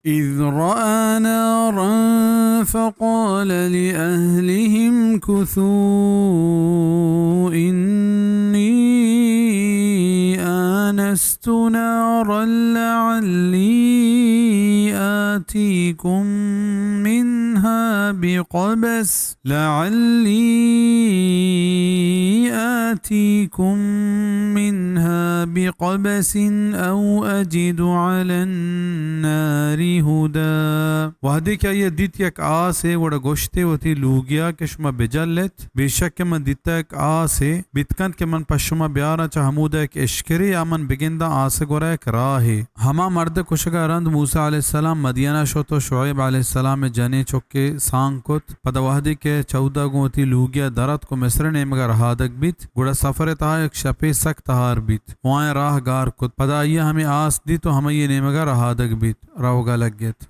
إذ رأى نارا فقال لأهله امكثوا إني آنست نارا لعلي آتيكم منها بقبس لعلي آتيكم منها بقبس أو أجد على النار هدى۔ وہدے کہ آئی ء دیت یک آسے، گڑا گوشتے وتی لوگیا کہ شما بجل ات، بے شک کہ من دیتہ یک آسے، بیت کنت کہ من پہ شما بیاراں چہ ہمودا یک اشکرے، یا من بگنداں آس ء گورا یک راہے۔ ہما مرد ء کشگ ء رند موسی علیہ السلام مدین ء شت و شعیب علیہ السلام ء جنیں چکے سانگ کت۔ پدا وہدے کہ چودا گوں وتی لوگی ء در اتک و مصر ء نیمگ ء رہادگ بیت، گڑا سفر ء تہا یک شپے سک تہار بیت و آیاں راہ گار کت۔ پدا آئی ء ہمے آس دیت و ہمائی ء نیمگ ء رہادگ بیت، روگ ء لگت۔